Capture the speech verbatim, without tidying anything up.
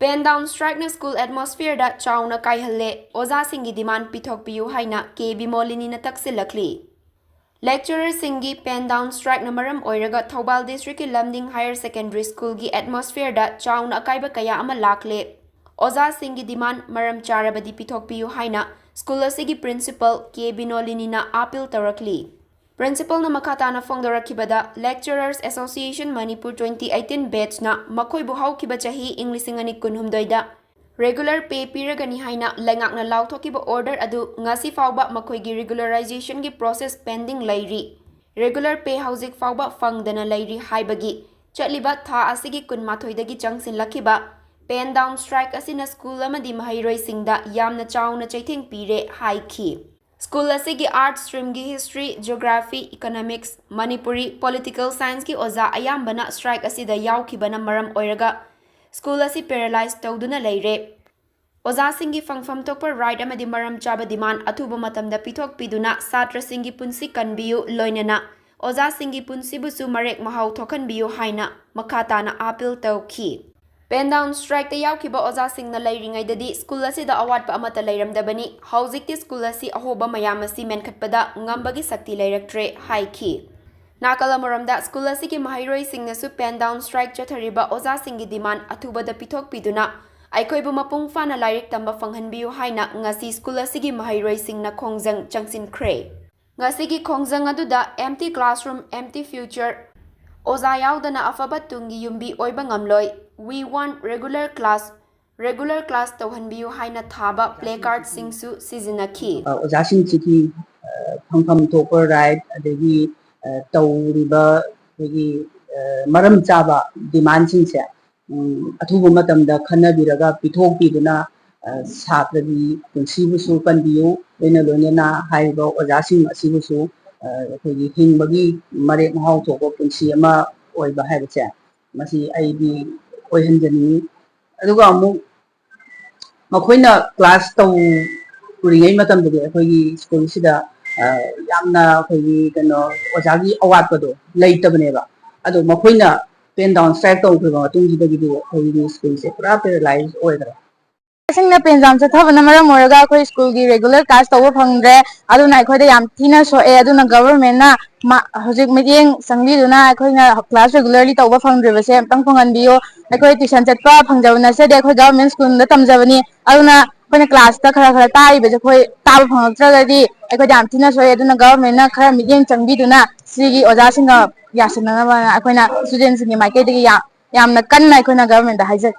Pen down strikeꯅ school atmosphereꯗ ꯆꯥꯎꯅ ꯀꯥꯏꯍꯜꯂꯦ, ꯑꯣꯖꯥꯁꯤꯡꯒꯤ demand ꯄꯤꯊꯣꯛꯄꯤꯌꯨ ꯍꯥꯏꯅ ꯀꯦ ꯕꯤꯃꯣꯂꯤꯅꯤꯅ ꯇꯛꯁꯤꯜꯂꯛꯂꯤ꯫ Lecturerꯁꯤꯡꯒꯤ pen down strikeꯅ ꯃꯔꯝ ꯑꯣꯏꯔꯒ ꯊꯧꯕꯥꯜ districtꯀꯤ ꯂꯝꯗꯤꯡ higher secondary schoolꯒꯤ atmosphereꯗ ꯆꯥꯎꯅ ꯑꯀꯥꯏꯕ ꯀꯌꯥ ꯑꯃ ꯂꯥꯛꯂꯦ꯫ ꯑꯣꯖꯥꯁꯤꯡꯒꯤ demand ꯃꯔꯝ ꯆꯥꯔꯕꯗꯤ ꯄꯤꯊꯣꯛꯄꯤꯌꯨ ꯍꯥꯏꯅ school ꯑꯁꯤꯒꯤ principal ꯀꯦ ꯕꯤꯅꯣꯂꯤꯅꯤꯅ appeal ꯇꯧꯔꯛꯂꯤ꯫ Principalꯅ ꯃꯈꯥ ꯇꯥꯅ ꯐꯣꯡꯗꯣꯔꯛꯈꯤꯕꯗ, Lecturers Association Manipur twenty eighteen batchꯅ ꯃꯈꯣꯏꯕꯨ ꯍꯧꯈꯤꯕ ꯆꯍꯤ ꯏꯪ ꯂꯤꯁꯤꯡ ꯑꯅꯤ ꯀꯨꯟꯍꯨꯝꯗꯣꯏꯗ regular pay ꯄꯤꯔꯒꯅꯤ ꯍꯥꯏꯅ ꯂꯩꯉꯥꯛꯅ ꯂꯥꯎꯊꯣꯛꯈꯤꯕ order ꯑꯗꯨ ꯉꯁꯤ ꯐꯥꯎꯕ ꯃꯈꯣꯏꯒꯤ regularizationꯒꯤ process pending ꯂꯩꯔꯤ꯫ Regular pay ꯍꯧꯖꯤꯛ ꯐꯥꯎꯕ ꯐꯪꯗꯅ ꯂꯩꯔꯤ ꯍꯥꯏꯕꯒꯤ ꯆꯠꯂꯤꯕ ꯊꯥ ꯑꯁꯤꯒꯤ ꯀꯨꯟꯃꯥꯊꯣꯏꯗꯒꯤ ꯆꯪꯁꯤꯜꯂꯛꯈꯤꯕ pen down strike ꯑꯁꯤꯅ school ꯑꯃꯗꯤ ꯃꯍꯩꯔꯣꯏꯁꯤꯡꯗ ꯌꯥꯝꯅ ꯆꯥꯎꯅ ꯆꯩꯊꯦꯡ ꯄꯤꯔꯦ ꯍꯥꯏꯈꯤ꯫ School ꯑꯁꯤꯒꯤ arts streamꯒꯤ history, geography, economics, Manipuri, political scienceꯀꯤ ꯑꯣꯖꯥ ꯑꯌꯥꯝꯕꯅ strike ꯑꯁꯤꯗ ꯌꯥꯎꯈꯤꯕꯅ ꯃꯔꯝ ꯑꯣꯏꯔꯒ school ꯑꯁꯤ paralyze ꯇꯧꯗꯨꯅ ꯂꯩꯔꯦ꯫ ꯑꯣꯖꯥꯁꯤꯡꯒꯤ ꯐꯪꯐꯝ ꯊꯣꯛꯄ right ꯑꯃꯗꯤ ꯃꯔꯝ ꯆꯥꯕ demand ꯑꯊꯨꯕ ꯃꯇꯝꯗ ꯄꯤꯊꯣꯛꯄꯤꯗꯨꯅ ꯁꯥꯇ꯭ꯔꯁꯤꯡꯒꯤ ꯄꯨꯟꯁꯤ ꯀꯟꯕꯤꯌꯨ, ꯂꯣꯏꯅꯅ ꯑꯣꯖꯥꯁꯤꯡꯒꯤ ꯄꯨꯟꯁꯤꯕꯨꯁꯨ ꯃꯔꯦꯛ ꯃꯍꯥꯎ ꯊꯣꯛꯍꯟꯕꯤꯌꯨ ꯍꯥꯏꯅ ꯃꯈꯥ ꯇꯥꯅ appeal ꯇꯧꯈꯤ꯫ Pen down strikeꯇ ꯌꯥꯎꯈꯤꯕ ꯑꯣꯖꯥꯁꯤꯡꯅ ꯂꯩꯔꯤꯉꯩꯗꯗꯤ school ꯑꯁꯤꯗ ꯑꯋꯥꯠꯄ ꯑꯃꯠꯇ ꯂꯩꯔꯝꯗꯕꯅꯤ꯫ ꯍꯧꯖꯤꯛꯇꯤ school ꯑꯁꯤ ꯑꯍꯣꯕ ꯃꯌꯥꯝ ꯑꯁꯤ ꯃꯦꯟꯈꯠꯄꯗ ꯉꯝꯕꯒꯤ ꯁꯛꯇꯤ ꯂꯩꯔꯛꯇ꯭ꯔꯦ ꯍꯥꯏꯈꯤ꯫ ꯅꯥꯀꯜ ꯑꯃꯔꯣꯝꯗ, school ꯑꯁꯤꯒꯤ ꯃꯍꯩꯔꯣꯏꯁꯤꯡꯅꯁꯨ pen down strike ꯆꯠꯊꯔꯤꯕ ꯑꯣꯖꯥꯁꯤꯡꯒꯤ demand ꯑꯊꯨꯕꯗ ꯄꯤꯊꯣꯛꯄꯤꯗꯨꯅ ꯑꯩꯈꯣꯏꯕꯨ ꯃꯄꯨꯡ ꯐꯥꯅ ꯂꯥꯏꯔꯤꯛ ꯇꯝꯕ ꯐꯪꯍꯟꯕꯤꯌꯨ ꯍꯥꯏꯅ ꯉꯁꯤ school ꯑꯁꯤꯒꯤ ꯃꯍꯩꯔꯣꯏꯁꯤꯡꯅ ꯈꯣꯡꯖꯪ ꯆꯪꯁꯤꯟꯈ꯭ꯔꯦ꯫ ꯉꯁꯤꯒꯤ ꯈꯣꯡꯖꯪ ꯑꯗꯨꯗ empty classroom, empty future, ꯑꯣꯖꯥ ꯌꯥꯎꯗꯅ ꯑꯐꯕ ꯇꯨꯡꯒꯤ ꯌꯨꯝꯕꯤ ꯑꯣꯏꯕ ꯉꯝꯂꯣꯏ, we want regular class, regular class ꯇꯧꯍꯟꯕꯤꯌꯨ ꯍꯥꯏꯅ ꯊꯥꯕ placardꯁꯤꯡꯁꯨ ꯁꯤꯖꯤꯟꯅꯈꯤ꯫ ꯑ, ꯑꯣꯖꯥꯁꯤꯡꯁꯤꯒꯤ, ꯑ, ꯐꯪꯐꯝ ꯊꯣꯛꯄ right, ꯑꯗꯒꯤ, ꯑ, ꯇꯧꯔꯤꯕ ꯑꯩꯈꯣꯏꯒꯤ, ꯑ, ꯃꯔꯝ ꯆꯥꯕ demandꯁꯤꯡꯁꯦ, ꯎꯝ, ꯑꯊꯨꯕ ꯃꯇꯝꯗ ꯈꯟꯅꯕꯤꯔꯒ ꯄꯤꯊꯣꯛꯄꯤꯗꯨꯅ, ꯑ, ꯁꯥꯇ꯭ꯔꯒꯤ ꯄꯨꯟꯁꯤꯕꯨꯁꯨ ꯀꯟꯕꯤꯌꯨ, ꯂꯣꯏꯅ ꯂꯣꯏꯅꯅ ꯍꯥꯏꯔꯤꯕ ꯑꯣꯖꯥꯁꯤꯡ ꯑꯁꯤꯕꯨꯁꯨ, ꯑ, ꯑꯩꯈꯣꯏꯒꯤ ꯍꯤꯡꯕꯒꯤ ꯃꯔꯦꯛ ꯃꯍꯥꯎ ꯊꯣꯛꯄ ꯄꯨꯟꯁꯤ ꯑꯃ ꯑꯣꯏꯕ ꯍꯥꯏꯕꯁꯦ, ꯃꯁꯤ ꯑꯩꯗꯤ ꯑꯣꯏꯍꯟꯖꯅꯤꯡꯉꯤ꯫ ꯑꯗꯨꯒ ꯑꯃꯨꯛ ꯃꯈꯣꯏꯅ class ꯇꯧꯔꯤꯉꯩ ꯃꯇꯝꯗꯗꯤ ꯑꯩꯈꯣꯏꯒꯤ schoolꯁꯤꯗ, ꯑ, ꯌꯥꯝꯅ ꯑꯩꯈꯣꯏꯒꯤ ꯀꯩꯅꯣ, ꯑꯣꯖꯥꯒꯤ ꯑꯋꯥꯠꯄꯗꯣ ꯂꯩꯇꯕꯅꯦꯕ꯫ ꯑꯗꯣ ꯃꯈꯣꯏꯅ ꯄꯦꯟ ꯗꯥꯎꯟ ꯁ꯭ꯇ꯭ꯔꯥꯏꯛ ꯇꯧꯈ꯭ꯔꯕ ꯃꯇꯨꯡꯁꯤꯗꯒꯤꯗꯤ ꯑꯩꯈꯣꯏꯒꯤ ꯁ꯭ꯀꯨꯜꯁꯦ ꯄꯨꯔꯥ ꯄꯦꯔꯥꯂꯥꯏꯁ ꯑꯣꯏꯈ꯭ꯔꯦ꯫ ꯁꯤꯡꯅ ꯄꯦꯟ ꯗꯥꯎꯟ ꯆꯠꯊꯕꯅ ꯃꯔꯝ ꯑꯣꯏꯔꯒ ꯑꯩꯈꯣꯏ ꯁ꯭ꯀꯨꯜꯒꯤ ꯔꯦꯒꯨꯂꯔ ꯀ꯭ꯂꯥꯁ ꯇꯧꯕ ꯐꯪꯗ꯭ꯔꯦ꯫ ꯑꯗꯨꯅ ꯑꯩꯈꯣꯏꯗ ꯌꯥꯝ ꯊꯤꯅ ꯁꯣꯛꯑꯦ꯫ ꯑꯗꯨꯅ ꯒꯚꯔꯟꯃꯦꯟꯅ ꯃꯥ-, ꯍꯧꯖꯤꯛ ꯃꯤꯠꯌꯦꯡ ꯆꯪꯕꯤꯗꯨꯅ ꯑꯩꯈꯣꯏꯅ ꯀ꯭ꯂꯥꯁ ꯔꯦꯒꯨꯂꯔꯂꯤ ꯇꯧꯕ ꯐꯪꯗ꯭ꯔꯤꯕꯁꯦ ꯑꯝꯇꯪ ꯐꯪꯍꯟꯕꯤꯌꯨ꯫ ꯑꯩꯈꯣꯏ ꯇ꯭ꯌꯨꯁꯟ ꯆꯠꯄ ꯐꯪꯖꯕ ꯅꯠꯆꯗꯦ, ꯑꯩꯈꯣꯏ ꯒꯚꯔꯟꯃꯦꯟ ꯁ꯭ꯀꯨꯜꯗ ꯇꯝꯖꯕꯅꯤ꯫ ꯑꯗꯨꯅ ꯑꯩꯈꯣꯏꯅ ꯀ꯭ꯂꯥꯁꯇ ꯈꯔ ꯈꯔ ꯇꯥꯛꯏꯕꯁꯦ ꯑꯩꯈꯣꯏ ꯇꯥꯕ ꯐꯪꯉꯛꯇ꯭ꯔꯒꯗꯤ ꯑꯩꯈꯣꯏꯗ ꯌꯥꯝ ꯊꯤꯅ ꯁꯣꯛꯑꯦ꯫ ꯑꯗꯨꯅ ꯒꯚꯔꯟꯃꯦꯟꯅ ꯈꯔ ꯃꯤꯠꯌꯦꯡ ꯆꯪꯕꯤꯗꯨꯅ ꯁꯤꯒꯤ ꯑꯣꯖꯥꯁꯤꯡꯒ ꯌꯥꯁꯤꯟꯅꯅꯕ ꯑꯩꯈꯣꯏꯅ ꯁ꯭ꯇꯨꯗꯦꯟꯁꯤꯡꯒꯤ ꯃꯥꯏꯀꯩꯗꯒꯤ ꯌꯥꯝ, ꯌꯥꯝꯅ ꯀꯟꯅ ꯑꯩꯈꯣꯏꯅ ꯒꯚꯔꯟꯃꯦꯟꯗ ꯍꯥꯏꯖꯔꯤ꯫